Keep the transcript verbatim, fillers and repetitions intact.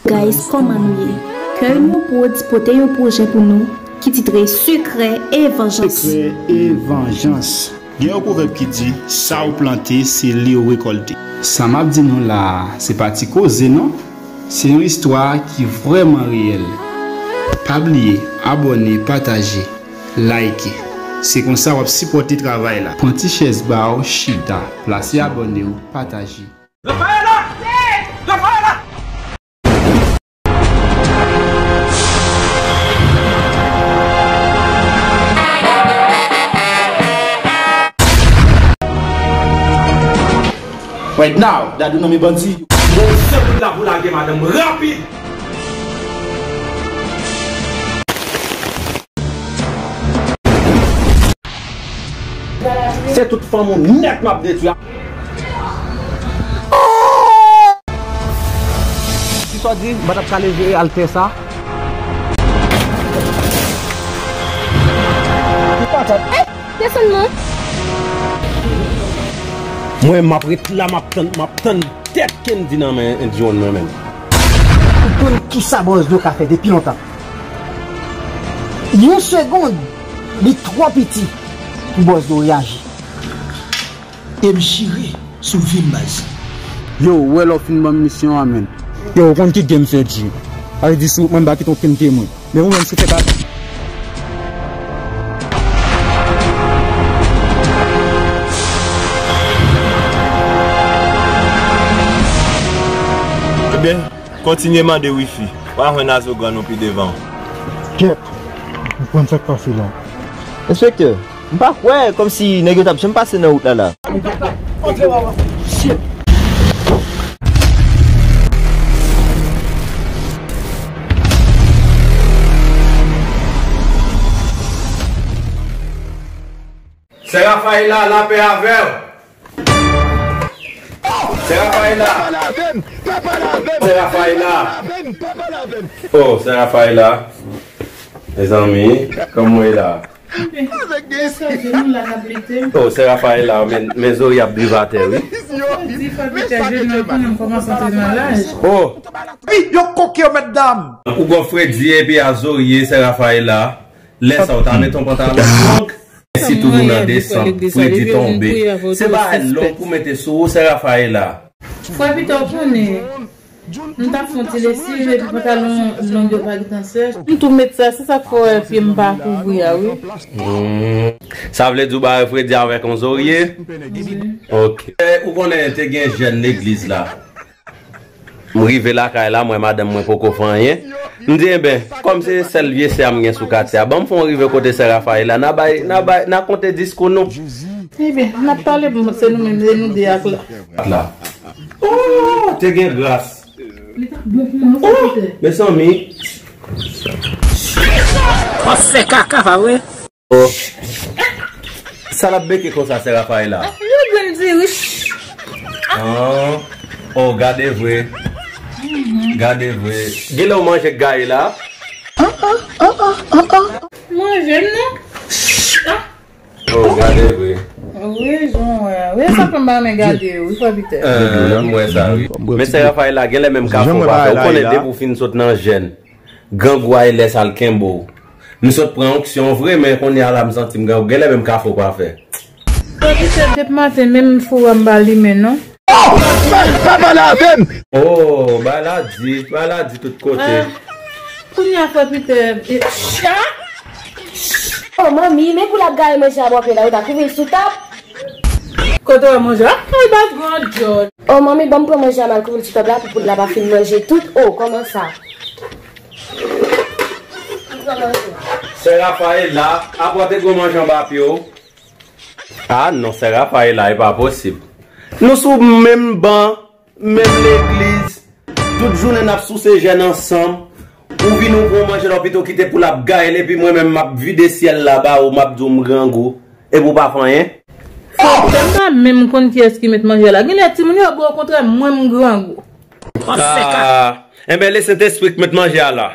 Guys, kòman nou ye? Kèy Nou Prodz pote yon pwojè pou nou ki titre Sekrè e Vanjans. Sekrè e Vanjans. Gen yon pwovèb ki di, sa w plante, se li w rekòlte. Sa m ap di nou la a, se pa ti koze non. Se yon istwa ki vrèman reyèl. Pa bliye, abòne, pataje, like. Se konsa w ap sipòte travay la. Pran ti chèz ba w, chita. Plase abòne w, pataje. Rafaela! Rafaela! Right now, daddy nan men bandi. Bon, se moun la pou lage madanm rapid. Se tout fanm ou nèt m ap detwi. Si sa w di, m pa t ap ka leve al fè sa. Desann non. Mwen, m ap ret la, m ap tann, m ap tann tèt Kendy nan men John mwen menm. Ou konn kisa Bòzdo ka fè depi lontan. Yon segond, li twò piti pou Bòzdo reyaji. E m chire sou vi m, baz. Yo, ou wè lè w fin ban m misyon an, menn. Yo, ou konn ki game se, G. Sa vle di si w, mwen m pa kite okenn temwen. Men ou menm, si w fè pa. Ebyen, kontinye mande wifi. W a jwenn Azogran nou pi devan. Kèt, ou konprann sa k pase la. Enspektè, m pa kwè kòmsi nèg yo t ap janm pase nan wout la la. Sè Rafaela, lapè avè w. Sè Rafaela. Sè Rafaela. Oh, Sè Rafaela. Mezanmi, kòman w ye la? Oh, Sè Rafaela, men, men zòrye ap drive atè, wi. Oh. Wi, yo koke yo, mèt dam. Ou gon fredi epi a zòrye, Sè Rafaela. Lè sa, ou ta mete yon pantalon long. Sitou nou nan desant, fredi tonbe. Se bagay long pou mete sou ou, Sè Rafaela. Frè Pita, w konnen, m t ap fè yon ti lesiv epi pantalon long yo pa gentan sèch. M tou met sa, se sa k fè w wè pye m pa kouvri a, wi. Hmm. Sa vle di w bare fredi avèk yon zòrye? Wi. Ok. Eh, ou konnen te gen jèn legliz la. M rive lakay la, m wè madanm mwen poko fè anyen. M di, enben, kòm se sèl vye sè a m gen sou katye a, ban m fè yon rive kote Sè Rafaela, n a bay, n a bay, n a konte diskou nou. Ebyen, n ap pale, bon, se nou menm, se nou de ak la. La. Oh, te gen gras. Li t ap bon pou mwen, oh, mezanmi. Pase kaka, pa vre? Oh. Sa l ap beke konsa, Sè Rafaela? Yo grenn diri. Ah. Oh, gade vre. Gade vre. Genlè w manje gaye la? Manje m non. Ah. Oh, gade vre. Wi, jan wè. Wi, sa fè m pa renmen gade, wi, frè Pita. Eh, m wè sa, wi. Men Sè Rafaela, genlè menm kafou pa fè. Ou konnen depi w fin sot nan jèn. Grangou a e lè sa l kenbe w. M sot pran onksyon vre, men kounye a la m santi m grangou. Genlè menm kafou pa fè. Frè Pita, depi maten, menm fou a m pa limen non. Oh, pa, pa pale avè m! Oh, bay la di, bay la di tout kote. Ah, kounye a frè Pita, e, cha? Oh, manmi, men pou l ap gaye manje a bò pye la, ou ta kouvri l sou tab. Kote w wè manje a? Ay, bat grandyòl. Oh, manmi, ban m pran manje a m al kouvri l sou tab la pou poud la pa fin manje tout. Oh, kòman sa? Sè Rafaela, apòte gwo manje anba pye w. Ah non, Sè Rafaela, e pa posib. Nou sou menm ban, menm legliz, tout jounen n ap souse jèn ansanm. Ou vin ou pran manje la, ou pito kite pou l ap gaye l, epi mwen menm m ap vide syèl la ba ou, m ap di w m grangou, epi w pa fè anyen. Frè Pita, m pa menm konn kiyès ki met manje a la. Genlè timoun yo, bon, okontrè, mwen m grangou. Ah, enben, Lesentespri k met manje a la.